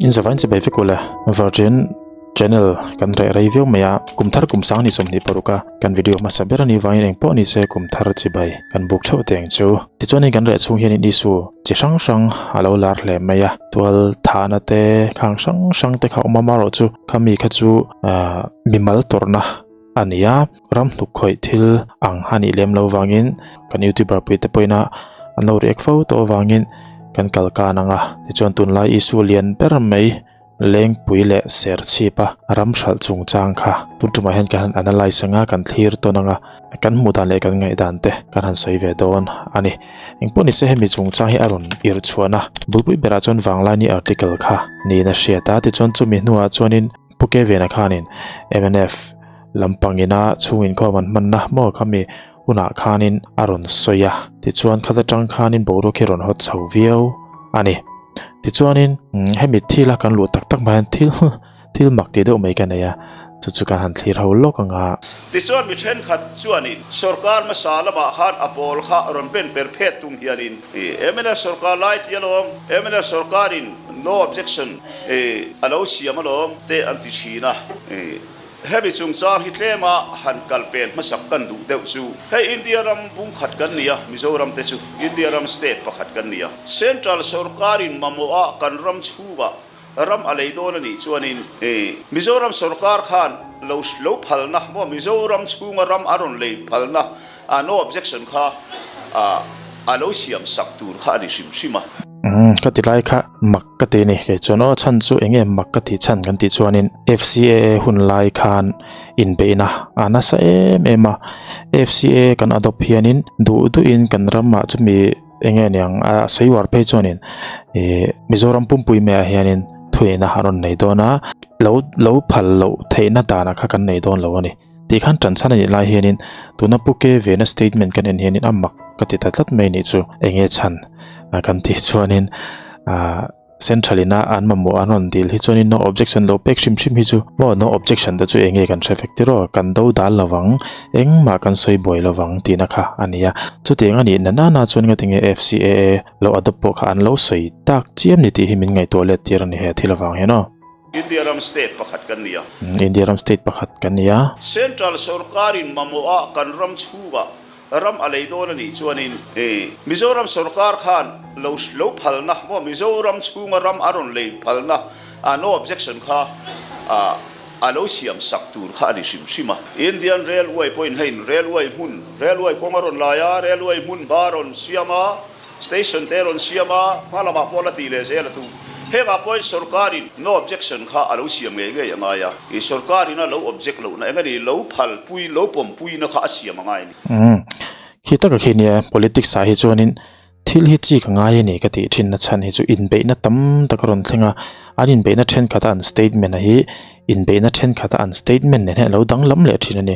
In zavain chibai vek ule Virgin channel kan reh rei viau mai a, kum thar kum sang ni 26 a kan video hmasa ber a nih vangin eng pawh ni se kum thar chibai kan buk theuh teng chu. Tichuanin kan reh chhung hianin issue chi hrang hrang a lo lar hle mai a, tual thahna te khang hrang hrang te kha awm a marawh chu khami kha chu ahh mimal tawrhna a ni a, ram hnuk khawih thil ang a nih lem lo vangin kan youtuber pui te pawhin a an lo react fo tawh avangin kan kal kan ang a, tichuan tunlai issue lian ber mai Lengpui leh Serchhipa ram hralh chungchang kha tun tumah hian kan han analyse anga kan thlir tawn anga kan hmuh dan leh kan ngaihdan te kan han sawi ve dawn a ni. Engpawh nise hemi chungchang hi a rawn irh chhuahna bulpui berah chuan Vanglaini article kha niin a hriat a, tichuan chumi hnuah chuanin Pu Kevin-a khanin mnf lampangina chhung inkhawm an hmanna maw khami hunah khanin a rawn sawi a, tichuan khat atang khanin boruak hi rawn hawt chho viau a ni. Tichuanin hemi thil a kan luh tak tak hma hian thil thil mak tih deuh mai ka nei a, chu chu kan han thlir ho lawk ang a. Tichuan mi thenkhat chuanin sorkar hmasa lamah khan a pawl kha rawn ben per phet tum hianin mnf sorkar lai ti alawm, mnf sorkarin no objection a lo siam alawm te an ti thin a. Hemi chungchang hi tlema han kal pen hmasak kan duh deuh chu hei India ram bung khat kan ni a, Mizoram te chu India ram state pakhat kan ni a. Central sorkarin mamawh a kan ram chhungah ram a lei dawn a nih chuanin Mizoram sorkar khan lo lo phalna maw Mizoram chhunga ram a rawn lei phalna a no objection kha a lo siam sak tur kha a ni hrim hrim a. Umm ka ti lai kha mak ka ti ni kei chuan aw chhan chu eng nge mak ka tih chhan kan tih chuanin FCAA hun lai khan inbeihna a nasa em em a FCAA kan adopt hianin duh duhin kan ramah chumi eng nge niang a sawi uar phei chuanin ih Mizoram pumpui maiah hianin thuneihna a rawn nei dawn a lo lo phal loh theihna danah kha kan nei dawn lo a ni. Tih khan tan chhan a nih lai hianin tuna Pu Ke Vena statement kan en hianin a mak ka ti ta tlat mai nih chu eng nge chhan kan tih chuanin ah central ina an mamawh an rawn dil hi chuanin no objection lo pek hrim hrim hi chu maw no objection te chu eng nge kan hre vek tiraw kan do dal lovang engmah kan sawi buai lovang tihna kha a ni a chutiang a nih na nana chuan nga tinge F_C_A_A lo adopt pawh kha an lo sawi tak chiam ni tih hi min ngaihtuah let tir a ni he thil avang hian aw. India ram state pakhat kan ni a. India ram state pakhat kan ni a. Central sorkarin mamawh a kan ram chhungah ram a lei dawn a nih chuanin Mizoram sorkar khan lo lo phalna maw Mizoram chhunga ram a rawn lei phalna a no objection kha a lo siam sak tur kha a ni hrim hrim a. Indian Railway pawhin heiin railway hmun railway kawng a rawn lai a, railway hmun hma a rawn siam a. Station te rawn siam a, hma lamah pawh la ti leh zel a tu. Hengah pawhin sorkarin no objection kha a lo siam ngei ngei a ngai a, ih sorkarin a lo object lohna eng a ni, lo phalpui, lo pawmpuina kha a siam a ngai a ni. Umm, khi taka khi nia, politics ah hi chuanin thil hi chi ka ngai a ni ka tih thinna chhan hi chu inbeihna tam tak a rawn thleng a, an inbeihna thenkhat a an statement a hi inbeihna thenkhat a an statement nen hian a lo danglam leh thin a ni.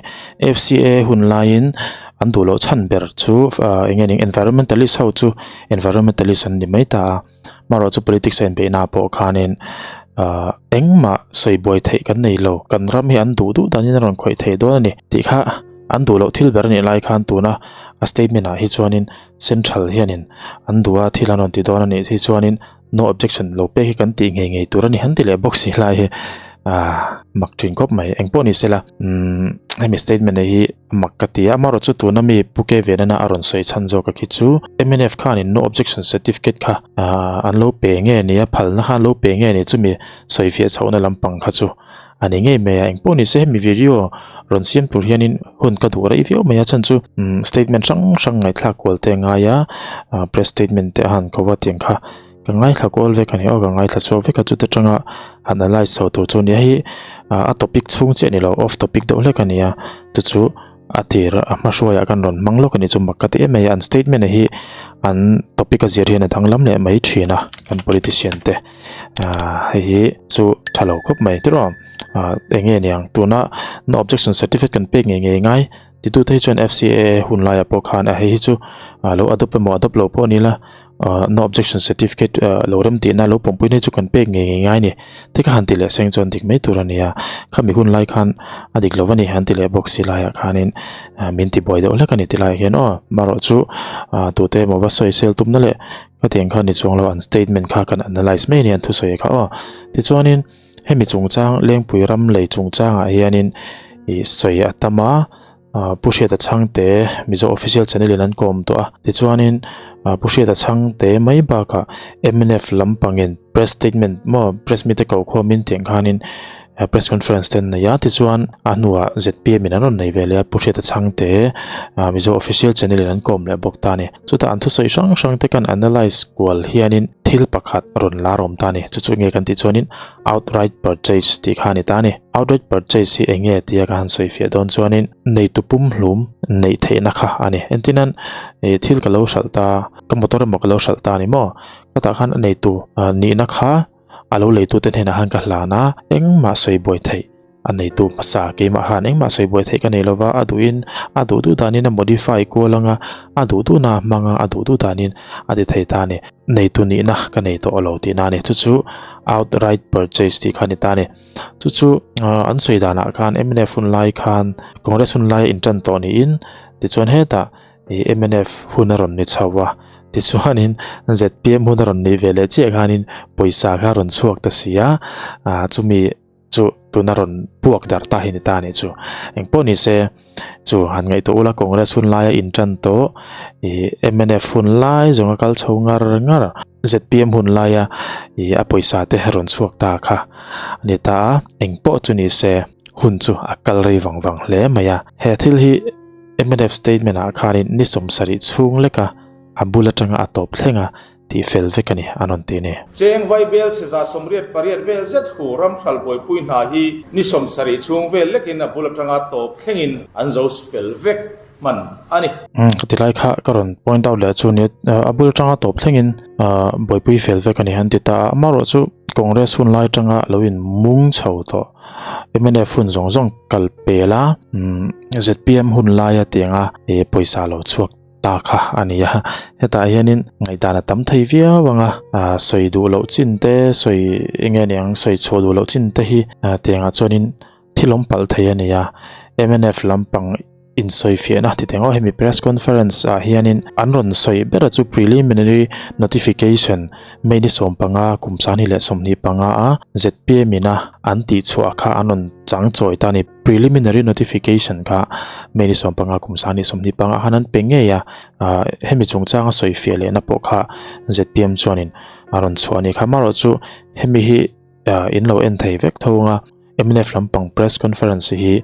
F_C_A hun laiin an duh loh chhan ber chu ah eng nge ni environmentalist ho chu environmentalist an ni mai ta a amaherawh chu politics a inbeihna ah pawh khanin ah engmah sawi buai theih kan nei lo kan ram hi an duh duh danin a rawn khawih thei dawn a ni tih kha an duh loh thil ber a nih lai khan tuna a statement ah hi chuanin central hianin an duh a thil an rawn ti dawn a nih hi chuanin. No objection lo pek hi kan tih ngei ngei tur a ni han ti leh bawk si lai hi ah mak thin khawp mai engpawh ni sela umm hemi statement hi mak ka ti a amaherawhchu chu tuna mi Pu K Venana a rawn sawi chhan zawk a khi chu mnf khanin no objection certificate kha ah an lo pe nge ni a phalna kha an lo pe nge ni chumi sawi fiah chhohna lampang kha chu a ni ngei mai a engpawh ni se hemi video rawn siam tur hianin hun ka duh rei viau mai a chhan chu umm statement hrang hrang ngaihthlak kual te a ngai a ah press statement te a han ko a tiang kha ka ngaithla kual vek a ni aw ka ngaithla chhuak vek a chuta tanga han analyse chho tur chu a ni a hei ah a topic chhung chiah a ni lo off topic deuh hlek a ni a chu chu a tir a hma hruaiah khan rawn hmang lawk a ni chu mak ka ti em mai a an statement hi an topic a zir hian a danglam leh mai thin a kan politician te ah hei hi chu tha lo khawp mai tiraw ah eng nge niang tuna no objection certificate kan pek ngei ngei ngai titu te hi chuan F_C_A_A hun laiah pawh khan a hei hi chu ah lo adopt emaw adopt lo pawh a ni la. ah no objection certificate ah lo rem tihna lo pawmpui na hi chu kan pek ngei ngei ngai a ni te kha han ti leh seng chuan dik mai tur a ni a khami hun lai khan a dik lo a ni han ti leh bawk si laiah khanin ah min ti buai deuh hlek a ni ti laiah hian aw marawh chu ah tute emaw va sawi sel tumna leh. Khatiang kha ni chuang lo an statement kha kan analyse mai a ni an thusawi kha aw. Tichuanin hemi chungchang Lengpui ram lei chungchangah hianin ih sawi a tam a, Pu Hriata Chhangte Mizo official channel in an kawm tawh a. Tichuanin Pu Hriata Chhangte mai bakah mnf lampangin press statement maw press meet a ko khawmin tiang khanin press conference te an nei a tichuan a hnuah zpm in an rawn nei ve leh a Pu Hriata Chhangte Mizo official channel in an kawm leh bawk ta a ni. Chutah an thusawi hrang hrang te kan analyse kual hianin thil pakhat rawn lar awm ta a ni. Chu chu nge kan tih chuanin outright purchase tih kha a ni ta a ni. Outright purchase hi eng nge tia ka han sawi fiah dawn chuanin neitu pumhlum neih theihna kha a ni. Entirnan thil ka lo hralh ta ka motor emaw ka lo hralh ta a ni maw? Khatah khan a neitu nihna kha a lo leitute hnenah khan ka hlan a, engmah sawi buai theih a neitu hmasa keimah khan engmah sawi buai theih ka nei lova, a duhin a duh duh danin a modify kual anga, a duh duhna a hmang a, a duh duh danin a ti thei ta a ni. Neitu nihna ka nei tawh lo tihna a ni. Chu chu outright purchase tih kha a ni ta a ni. Chu chu an sawi danah khan mnf hun lai khan Congress hun laia intan tawh niin tichuan hetah Ih mnf hun a rawn ni chho a, tichuanin zpm hun a rawn nih ve leh chiah khanin pawisa kha a rawn chhuak ta si a, ah chumi chu tuna rawn puak darh ta hi ni ta a nih chu. Engpawh ni se chu han ngaihtuah ula Congress hun laia intan tawh ih mnf hun lai zawnga kal chho ngar ngar zpm hun laia ih a pawisa te rawn chhuak ta kha a ni ta a, engpawh chu ni se hun chu a kal rei vang vang hle mai a, he thil hi. Mnf statement ah khanin ni 70 chhung leka a bul atanga a tawp thlenga tih fel vek a ni an rawn ti a ni. Cheng Vaibel chheza 88 vel zet hu ram hral buaipui hna hi ni 70 chhung vel lekin a bul atanga tawp thlengin an zo fel vek hman a ni. Ka ti lai kha ka rawn point out leh chu nia a bul atanga tawp thlengin buaipui fel vek a ni an ti ta a, amaherawhchu Congress hun lai atanga lo in mung chho tawh. Mnf hun zawng zawng kal pel a zpm hun laia tianga eh pawisa lo chhuak ta kha a ni a hetah hianin ngaihdan a tam thei viau ang a sawi duh loh chin te sawi eng nge niang sawi chhuah duh loh chin te hi tiangah chuanin thil awm palh thei a ni a mnf lampang Insawifiahna ti teng aw hemi press conference ah hianin an rawn sawi ber a chu preliminary notification May ni 15 kum 2025 a zpm in a an tih chhuah kha an rawn chang chawi ta a ni. Preliminary notification kha May ni 15 kum 2025 ah khan an pe ngei a, hemi chungchanga sawifiah lehna pawh kha zpm chuanin a rawn chhuah a ni kha. Amaherawhchu hemi hi in lo en thei vek tho ang a. Mnf lampang press conference hi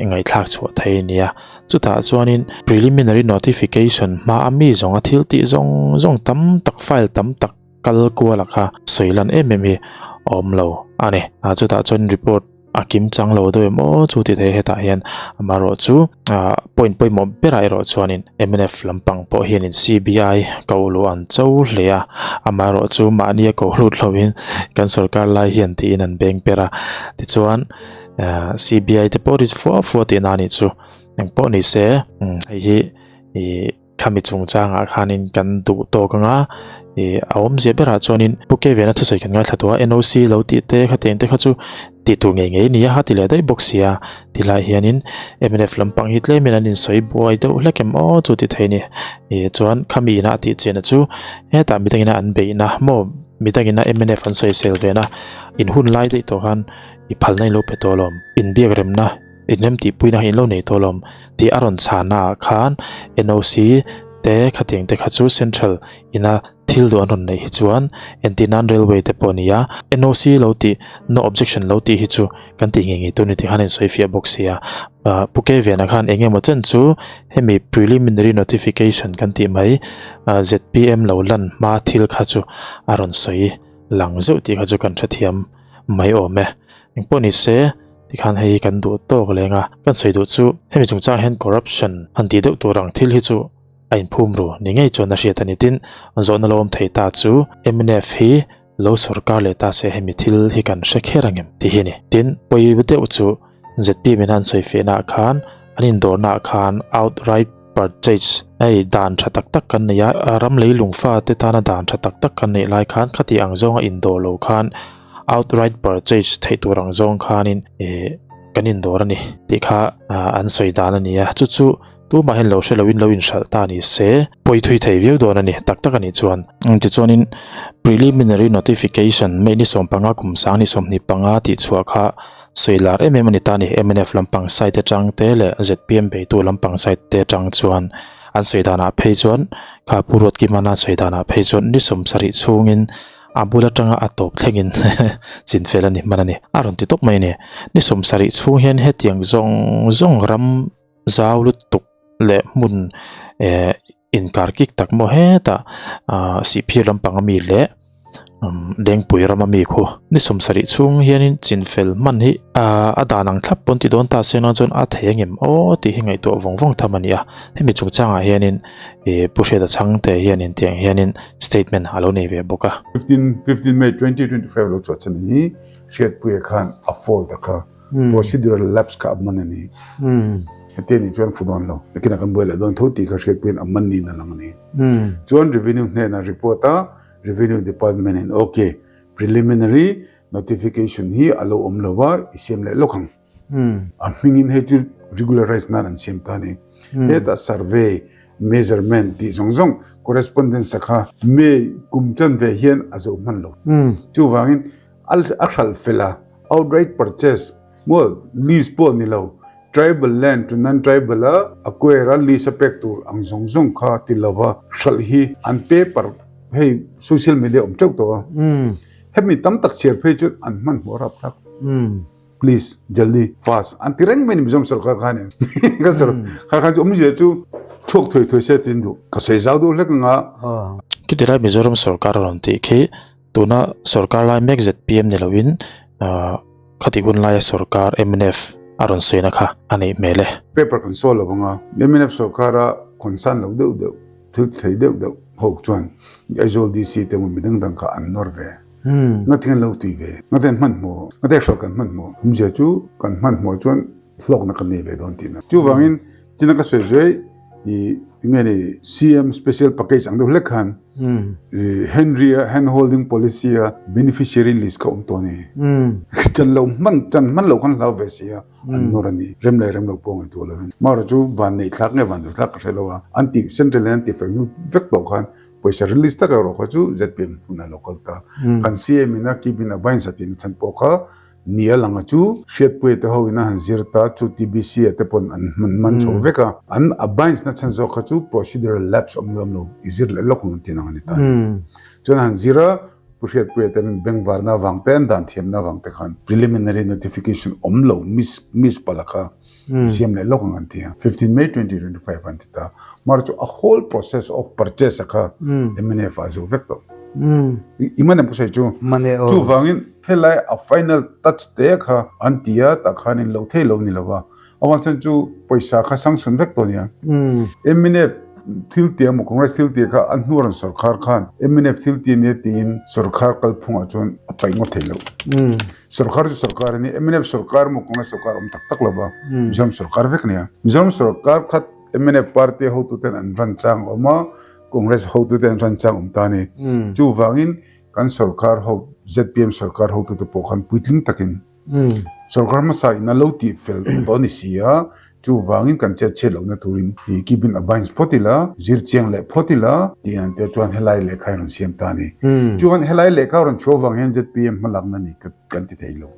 ngaihthlak chhuah thei a nia. Chutah chuanin preliminary notification hma a mi zawnga thil tih zawng zawng tam tak file tam tak kal kual a kha sawi lan em em hi a awm lo a ni. Chutah chuan report a kim chang lo deuh em aw chu ti thei hetah hian amaherawh chu point pawimawh berah erawh chuanin mnf lampang pawh hianin CBI ko luh an cho hle a, amaherawh chu mahnia ko lut lovin kan sorkar lai hian tiin an beng per a, tichuan CBI te pawh rit fua fua tihna a nih chu, engpawh ni se hei hi ih khami chungchangah khanin kan duh tawk ang a, ih a awmzia berah chuanin Pu Kevin-a thusawi kan ngaithla tawh a NOC lo tih te khatiang te kha chu tih tur ngei ngei a ni a, ti leh daih bawk si a, tilai hianin mnf lampang hi tlemin an insawi buai deuh hlek em aw chu ti thei a ni. Ih chuan khami ina a tih chiahna chu hetah midangina an beihna maw midangina mnf an sawisel vena in hun lai daih tawh khan i phalna in lo pe tawh alawm inbiak remna inrem tihpuina kha in lo nei tawh alawm tih a rawn chhana ah khan NOC te khatiang te kha chu central ina Thil duh an rawn neih hi chuan entir nan railway te pawh a ni a, NOC lo tih, no objection lo tih hi chu kan tih ngei ngei tur a ni tih khan a insawi fiah bawk si a. Pu Kevin-a khan eng emaw chen chu hemi preliminary notification kan tih mai zpm lo lan hma thil kha chu a rawn sawi lang zeuh tih kha chu kan hrethiam mai awm e. Engpawh ni se tikhan hei hi kan duh tawk leng a, kan sawi duh chu hemi chungchang hian corruption han tih deuh tur ang thil hi chu a inphum ru ni ngei chuan a hriat a ni. Tin, zawhna lo awm thei ta chu mnf hi lo sorkar leh ta se hemi thil hi kan hre kher ang em tih hi a ni. Tin, pawi deuh chu zpm in an sawi fehnaah khan an indawrnaah khan outright purchase hei dan tha tak tak kan nei a, ram leilung fate tana dan tha tak tak kan neih lai khan khati ang zawnga indawr lo khan outright purchase theih tur ang zawng khanin kan indawr a ni tih kha an sawi dan a ni a. Chu chu. Tumahin lo hre loin lo inhralh ta ni se, pawi thui thei viau dawn a ni, tak tak a nih chuan. Tichuanin Preliminary Notification May ni 15 kum 2025 tih chhuah kha sawi lar em em a ni ta ni. Mnf lampang side atang te leh zpm beitu lampang side te atang chuan an sawi danah phei chuan kha Pu Ruatkimana sawi danah phei chuan ni 70 chhungin a bul atanga a tawp thlengin chinfel a ni hman a ni. A rawn ti tawp mai a ni. Ni 70 chhung hian hetiang zawng zawng ram zau lutuk leh hmun eh inkar kik tak maw hetah ah sihphir lampang ami leh umm lengpui ram ami khu ni 70 chhung hianin chinfel hman hi ah a dan ang thlap pawn ti dawn ta se chuan a thei ang em aw tih hi ngaihtuah vawng vawng tham a ni a hemi chungchangah hianin ih Pu Hriata Chhangte hianin tiang hianin statement a lo nei ve bawk a. 15 May 2025 lo chhuah chan hi Hriatpuia khan a fault a kha. Procedural lapse kha a man a ni. Heti a nih chuan fu dawn lo. Nakinah kan buai leh dawn tho tih kha hriatpuiin a man niin a lang a ni. Chuan Revenue hnenah report a, Revenue Department in ok, preliminary notification hi a lo awm lo va, i siam leh lawk ang. A hmingin hei chu regularize nan an siam ta a ni. Hetah survey, measurement tih zawng zawng correspondence a kha May kum chan ve hian a zo hman lo. Chuvangin a hralh fel a, outright purchase maw lease pawh ni lo, tribal land to non-tribal a acquire a lease a pek tur ang zawng zawng kha ti lova hralh hi an paper hei social media awm teuh tawh a, hemi tam tak chhiar phei chuan an hmanhmawh rap thlak. Please jaldi fast an ti reng mai ni Mizoram sarkar khan in kan sarkar khan chu awmzia chu chhuak thuai thuai se tin duh ka sawi zau deuh hlek anga. Khiti lai Mizoram sarkar a rawn tih khi Tuna sorkar lai mek zpm ni loin khati hun laia sorkar mnf a rawn sawina kha a neih hmel e. Paper kan sawi lo anga mnf sorkara concern lo deuh deuh, thil thei deuh deuh ho chuan Aizawl DC te emaw mi dang dang kha an nawr ve. Ngatinge an lo tui ve? Ngate an hmanhmawh? Ngate hralh kan hmanhmawh? Awmzia chu kan hmanhmawh chuan hlawkna kan nei ve dawn tihna. Chuvangin China ka sawi zui i enge ni CM special package ang deuh hlek khan Henry a hand holding policy a beneficiary list kha awm tawh a ni. Chan lo hman chan hman lo khan hlau ve si a an nawr a ni. Rem leh rem lo pawh ngaihtuah lo in. Mara chu van neih thlak nge van neih thlak ka hre lo a an tih central in an ti fel hnu vek tawh khan pawisa release tak erawh kha chu zpm hunah a lo kal ta. Kan CM in a keep in a binds a tihna chhan pawh kha Ni a lang a chu Hriatpuia te ho in a han zir ta chu TBC a te pawn an hman man chho vek a, an a binds na chhan zawk kha chu procedural lapse awm lo lo i zir leh lawk ang an ti nang a ni ta ni. Chuan a han zir a, Pu Hriatpuia ten bengvarna avang te an dan thiamna avang te khan preliminary notification awm lo miss miss palh a kha i siam leh lawk ang an ti a, 15 May 2025 an ti ta. Mar chu a whole process of purchase a kha mnf ah a zo vek tawh. I man em ka sawi chu? Chuvangin helai a final touch te kha an ti a, tah khanin lo thei lo ni lo va. Awang chuan chu pawisa kha sanction vek tawh nia. Mnf thil tia emaw Congress thil tia kha an hnu rawn sorkar khan mnf thil tia nia tiin sorkar kalphungah chuan a paih ngawt thei lo. Sorkar chu sorkar a ni, mnf sorkar emaw Congress sorkar awm tak tak lo va, Mizoram sorkar vek a nia. Mizoram sorkar khat mnf party hotuten an ran chang a awm a, Congress hotuten an ran chang a awm ta a ni. Chuvangin kan sorkar ho, zpm sorkar hotute pawh khan puitling takin sorkar hmasa in a lo tih fel tawh a ni si a, Chuvangin kan chet chhiat lohna turin i keep in abeyance phawt ila, zir chiang leh phawt ila tih ang te chuan helai lehkha hi rawn siam ta a ni. Chuan helai lehkha rawn chhuah vang hian zpm hmalakna ni kan ti thei lo.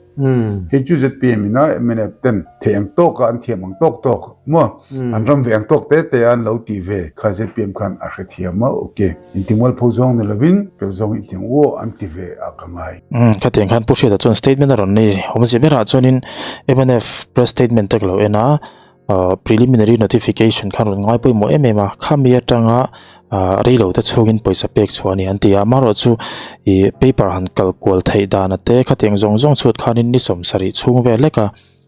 Hei chu zpm ina mnf ten theih ang tawka an thiam ang tawk tawk maw an ram ve ang tawk te te a an lo tih ve kha zpm khan a hrethiam a ok. Intimualpho zawng ni lovin fel zawng intiang uaw an ti ve a ka ngai. Umm khatiang khan Pu Hriata chuan statement a rawn nei awmzia berah chuanin mnf press statement te ka lo en a ahh preliminary notification khan rawn ngai pawimawh em em a khami atanga ahh reilo te chhungin pawisa pek chhuah a ni an ti a amaherawhchu ih paper han kal kual theih dan te khatiang zawng zawng chhut khanin ni 70 chhung vel hlek a.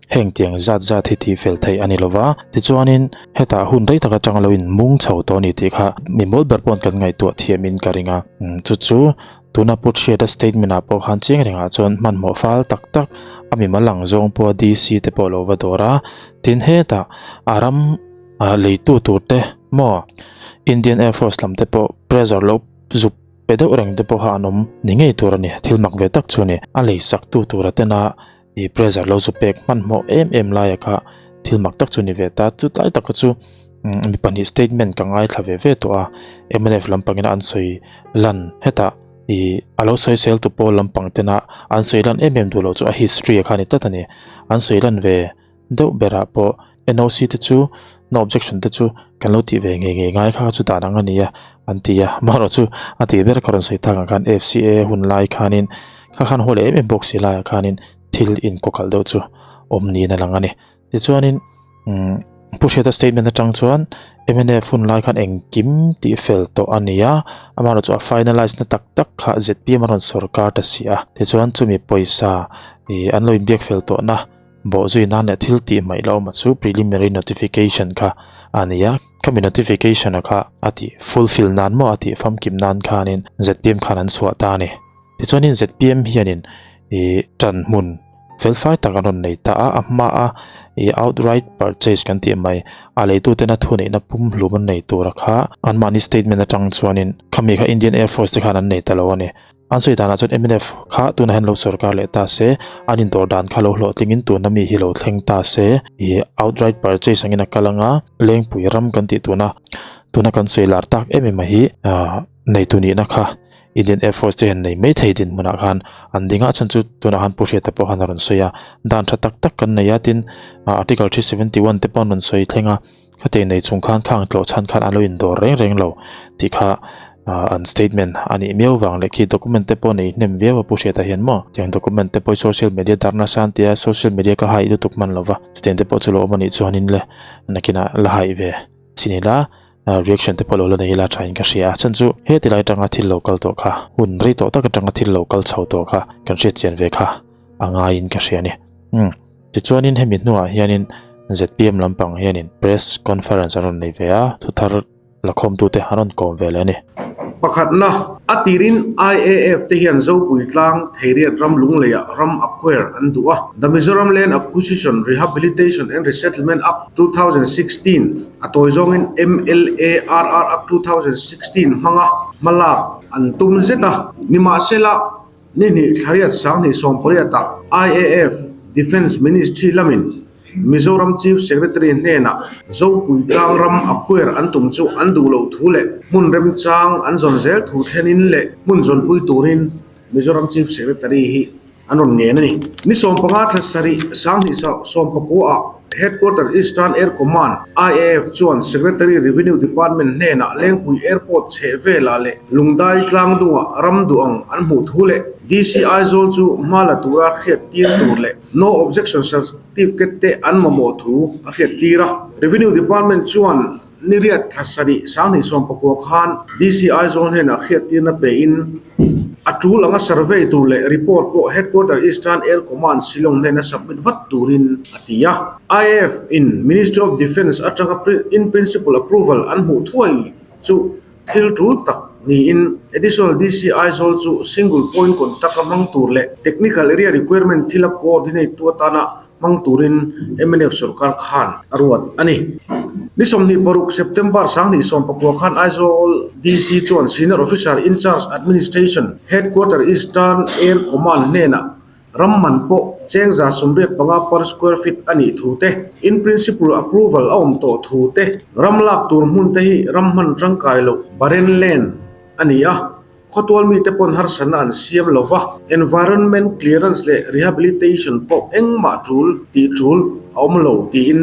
Heng tiang zat zat hi tih fel theih a ni lova, tichuanin hetah hun rei tak atanga lo in mung chho tawh a ni tih kha mi mawl ber pawn kan ngaihtuah thiamin ka ring a. Chu chu tuna Pu Hriata statement ah pawh khan chiang rengah chuan hmanhmawh fal tak tak a mimal ang zawng pawha DC te pawh lo va dawr a, tin hetah a ram leitu tur te maw Indian Air Force lam te pawh pressure lo zup pe deuh reng te pawh kha an awm ni ngei tur a ni, thil mak ve tak chu a ni. A leisak tu tura tena I pressure lo zu pek hmanhmawh em em laia kha thil mak tak chu ni ve ta. Chu tlai tak kha chu Mi pahnih statement ka ngaithla ve ve tawh a, mnf lampangin an sawi lan hetah ih a lo sawi sel tu pawl lampang tena an sawi lan em em duh loh chu a history a kha a ni tlat a ni. An sawi lan ve deuh berah pawh NOC te chu no objection te chu kan lo tih ve ngei ngei ngai kha chu dan ang a ni a an ti a, amaherawhchu a tih ber ka rawn sawi tak ang khan FCA hun lai khanin kha khan haw leh em em bawk si laiah khanin thil inkawkalh deuh chu awm niin a lang a ni. Tichuanin umm Pu Hriata statement atang chuan mnf hun lai khan engkim tih fel tawh a ni a, amaherawhchu a finalize na tak tak kha zpm a rawn sawrkar ta si a, tichuan chumi pawisa ih an lo inbiak fel tawh na bawhzui nan leh thil tih hmaih la awm a chu preliminary notification kha a ni a, khami notification a kha a tih fulfill nan maw a tih famkim nan khanin zpm khan an chhuah ta a ni. Tichuanin zpm hianin ih tan hmun felfai tak an rawn nei ta a, a hma a ih outright purchase kan tih mai a leitutena thuneihna pumhlum an nei tura kha anmahni statement atang chuanin khami kha Indian Air Force te khan an nei ta lo a ni. An sawi danah chuan mnf kha tunah hian lo sorkar leh ta se, an indawr dan kha lo hlawhtlingin tuna mi hi lo thleng ta se ih outright purchase angin a kal anga Lengpui ram kan tih tuna tuna kan sawi lar tak em em a hi ah neitu nihna kha Indian Air Force te hian nei mai thei dinhmunah khan an ding a, a chhan chu tunah khan Pu Hriata pawh khan a rawn sawi a, dan tha tak tak kan nei a, tin Article 371 te pawh an rawn sawi thleng a, khatiang nei chung khan khang tlawh chhan khan an lo indawr reng reng lo tih kha an statement a nih miau vang leh khi document te pawh nei hnem viau a Pu Hriata hian maw tiang document te pawh hi social media darh nasa an ti a, social media ka haih lutuk hman lo va, chutiang te pawh chu lo awm a nih chuanin le nakinah la haih ve chin ila. Reaction te pawh lo la nei ila thain ka hria a, chhan chu he tilai atanga thil lo kal tawh kha hun rei tawh tak atanga thil lo kal chho tawh kha kan hriat chian ve kha a ngaiin ka hria a ni. Umm tichuanin hemi hnuah hianin zpm lampang hianin press conference an rawn nei ve a, thuthar lakhawmtute an rawn kawm ve leh a ni. Pakhatna, a tirin IAF te hian Zopui tlang Theiriat ram lungleiah ram acquire an duh a, The Mizoram Land Acquisition, Rehabilitation and Resettlement Act, 2016, a tawi zawngin MLARR Act 2016 hmanga hmalak an tum zet a. Nimahsela, ni hnih thlariat sanghnih sawmpariatah IAF Defence Ministry lamin Mizoram Chief Secretary hnenah Zopui tlang ram acquire an tum chu an duh loh thu leh hmun remchang an zawn zel thu thlenin leh hmun zawnpui turin Mizoram Chief Secretary hi an rawn ngen a ni. Ni 15 thla sarih sanghnih sawmpakua-ah Headquarter Eastern Air Command, IAF, chuan Secretary Revenue Department hnenah Lengpui Airport chheh velah leh Lungdai tlangdungah ram duh ang an hmuh thu leh DC Aizawl chu hma la tura hriat tir tur leh No Objection Certificate te an mamawh thu a hriat tir a. Revenue Department chuan niriat thla sarih sanghnih 19 khan DC Aizawl hnenah hriat tirna pein a tul anga survey tur leh report pawh Headquarter Eastern Air Command Shillong hnena submit vat turin a ti a. IAF in Ministry of Defence atanga in principle approval an hmuh thuai chu Thil tul tak niin Additional DC Aizawl chu Single Point Contact a hmang tur leh Technical Area Requirement thila coordinate tu atana hmang turin mnf sorkar khan a ruat a ni. Ni 26 September 2019 khan Aizawl DC chuan Senior Officer in Charge Administration Headquarter Eastern Air Command hnenah Ram man pawh cheng 185 per square feet a nih thu te, in principle approval a awm tawh thu te, ram lak tur hmun te hi ram hman tangkai loh barren land a ni a, khawtual mite pawn harsatna an siam lo va, environment clearance leh rehabilitation pawh engmah tul tih tul a awm lo tiin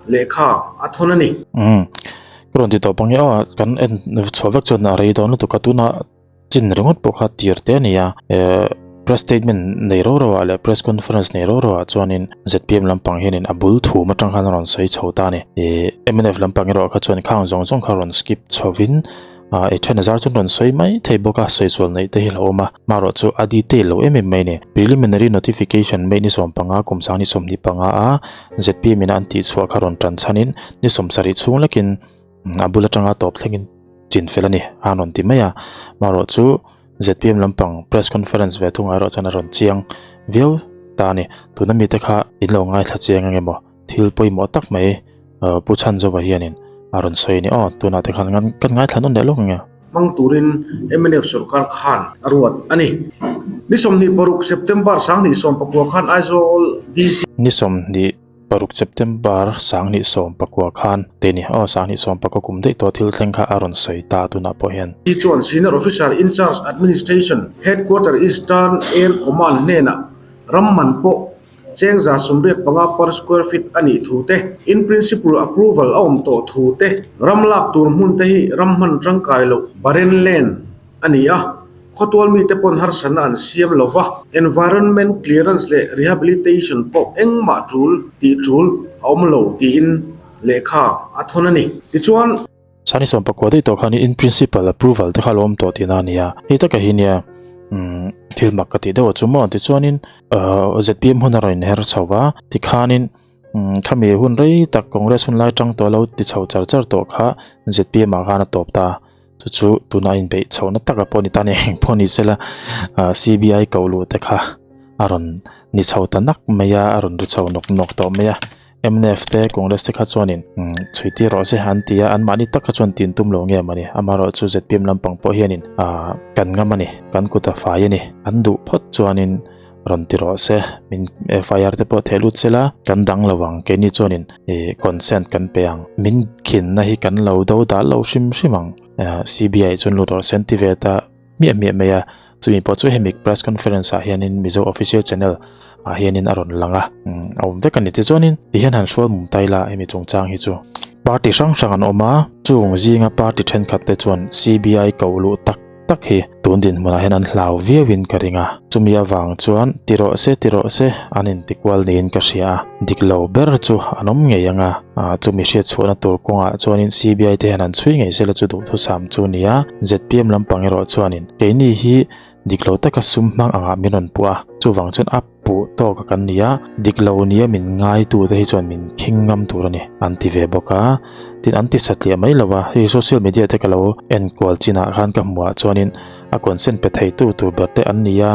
lehkha a thawn a ni. Umm ka rawn ti tawh pang e aw, kan en chhuah vek chuan a rei dawn lutuk a, tunah Chin ringawt pawh kha tir te a ni a, eh press statement nei ro ro ah leh press conference nei ro ro ah chuanin zpm lampang hianin a bul thum atang khan a rawn sawi chho ta a ni. Eh mnf lampang erawh kha chuan khang zawng zawng kha rawn skip chhovin ah eh then azar chuan rawn sawi mai thei bawk a, sawi sual neih te hi a lo awm a, hmarawh chu a detail lo em em mai a ni. Preliminary notification May ni 15 kum 2025 a zpm in a an tih chhuah kha rawn tan chhanin ni 70 chhung lekin A bul atanga tawp thlengin chin fel a ni a an rawn ti mai a, marawh chu zpm lampang press conference ve thungah erawh chuan a rawn chiang viau ta a ni. Tuna mite kha in lo ngaithla chiang ang emaw thil pawimawh tak mai Pu Chhanzova hianin a rawn sawi a ni aw, tunah te khan kan ngaithla nawn leh lawk ang e. Hmang turin mnf sorkar khan a ruat a ni. Ni 26 September 2019 khan Aizawl DC. Ni 20. Paruk September 2019 khan te ni aw 2019 kum daih tawh thil thleng kha a rawn sawi ta tunah pawh hian. Hi chuan Senior Officer in Charge Administration Headquarter Eastern Air Command hnenah ram man pawh cheng 185 per square feet a nih thu te, in principle approval a awm tawh thu te, ram lak tur hmun te hi ram hman tangkai loh barren land a ni a, khawtual mite pawn harsatna an siam lo va, environment clearance leh rehabilitation pawh engmah tul tih tul a awm lo tiin lehkha a thawn a ni. Tichuan. Sani 19 daih tawh khan in principle approval te kha a lo awm tawh tihna a ni a, hei taka hi nia umm thil mak ka tih deuh a chu maw tichuanin ahh zpm hun a rawn inher chho va tikhanin umm khami hun rei tak congress hun lai tang tawh a lo ti chho char char tawh kha zpm ah khan a tawp ta. Chu chu tuna a inbeih chhohna taka pawh ni ta ni eng pawh ni sela ah C_B_I koh luh te kha a rawn ni chho ta nak mai a a rawn ri chho nawk nawk tawh mai a M_N_F te Congress te kha chuanin umm chhui tir rawh se an ti a anmahni tak kha chuan tin tum lo nge mawni amaherawhchu Z_P_M lampang pawh hianin ah kan ngam a ni kan kut a fai a ni an duh phawt chuanin. Rawn ti rawh se, min FIR te pawh theh lut sela, kan dang lo ang, keini chuanin ih consent kan pe ang, min khinna hi kan lo do dal lo hrim hrim ang, CBI chuan lut rawh se an ti ve ta hmiah hmiah mai a, chumi pawh chu hemi press conference ah hianin Mizo official channel ah hianin a rawn lang a, a awm vek a ni. Tichuanin tihian han hrual mum ta ila hemi chungchang hi chu party hrang hrang an awm a, chung zinga party thenkhat te chuan CBI koh luh tak tak hi tun dinhmunah hian an hlau viauin ka ring a, chumi avang chuan ti rawh se ti rawh se an inti kual niin ka hria a, dik lo ber chu an awm ngei ang a, chumi hriat chhuahna tur kawngah chuanin CBI te hian an chhui ngei sela chu duhthusam chu a ni a, zpm lampang erawh chuanin keini hi dik lo taka sum hmang angah min rawn puh a, chuvang chuan a. Puh tawk a kan ni a, dik lo nia min ngaitu te hi chuan min khing ngam tur a ni, an ti ve bawk a. Tin, an ti satliah mai lo a, hei social media te ka lo enkual chinah khan ka hmuh ah chuanin a consent pe theitu tur ber te an ni a,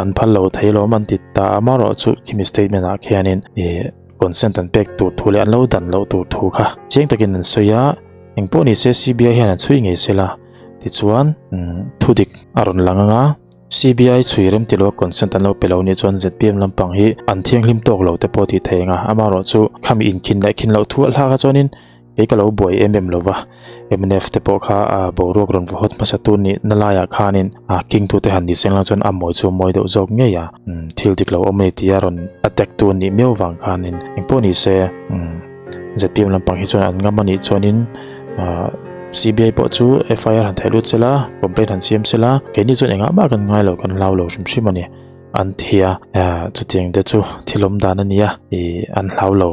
an phal lo thei lawm an ti ta a, amaherawhchu khimi statement ah khianin ih consent an pek tur thu leh an lo dan loh tur thu kha chiang takin an sawi a, engpawh ni se C_B_I hian an chhui ngei sela tichuan thudik a rawn lang ang a. CBI chhui rem ti lo a consent an lo pe lo nih chuan zpm lampang hi an thianghlim tawk lo te pawh tih thei ang a, amaherawh chu khami inkhin leh khin loh thu a hlak a chuanin kei ka lo buai em em lo va, mnf te pawh kha a boruak rawn va hawt hmasa tu nih na laiah khanin a king tu te han ni seng lang chuan a mawi chu a mawi deuh zawk ngei a, thil dik lo awm a ni tia rawn attack tu nih miau vang khanin engpawh ni se. Zpm lampang hi chuan an ngam a nih chuanin ah CBI pawh chu FIR han theih lut sela complaint han siam sela keini chuan engah mah kan ngai lo kan hlau lo hrim hrim a ni an thi a ah chutiang te chu thil awm dan a ni a ih an hlau lo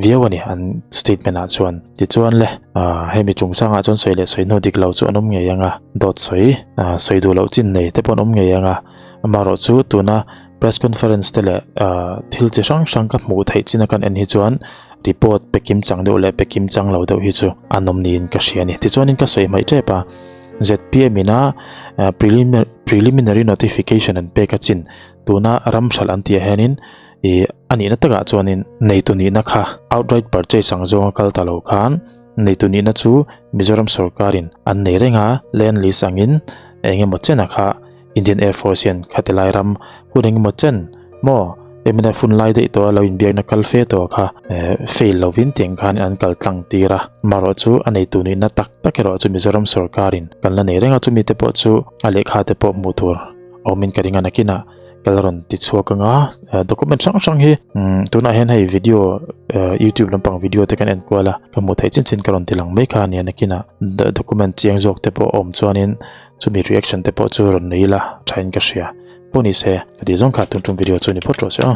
viau a ni an statement ah chuan tichuan le ah hemi chungchangah chuan sawi leh sawi hnu dik lo chu an awm ngei ang a dawt sawi ah sawi duh loh chin nei te pawh an awm ngei ang a amaherawh chu tuna Press conference te leh thil chi hrang hrang ka hmuh theih chin a kan en hi chuan report pe kim chang deuh leh pe kim chang lo deuh hi chu an awm niin ka hria a ni. Tichuanin ka sawi hmaih tep a, zpm ina preliminary notification an pek a chin tuna ram hralh an tih ah hianin ih a nihna takah chuanin neitu nihna kha outright purchase ang zawnga kal ta lo khan neitu nihna chu Mizoram sorkarin an nei reng a, land lease angin eng emaw chen a kha Indian Air Force hian khati lai ram hun engemaw chen maw mnf hun lai daih tawh a lo inbiakna kal fe tawh kha fail lovin tiang khan an kal tlang tir a marawh chu a neitu nihna tak tak erawh chu Mizoram sorkarin kan la nei reng a chumi te pawh chu a lehkha te pawh hmuh tur a awmin ka ring a nakinah ka la rawn ti chhuak anga document hrang hrang hi tunah hian hei video youtube lampang video te kan en kual a ka hmuh theih chin chin ka rawn ti lang mai kha a nia nakinah document chiang zawk te pawh a awm chuanin Chumi reaction te pawh chu rawn nei ila thain ka hria. Pawh ni se, ka tih zawng kha tun tum video chu ni phawt rawh se aw.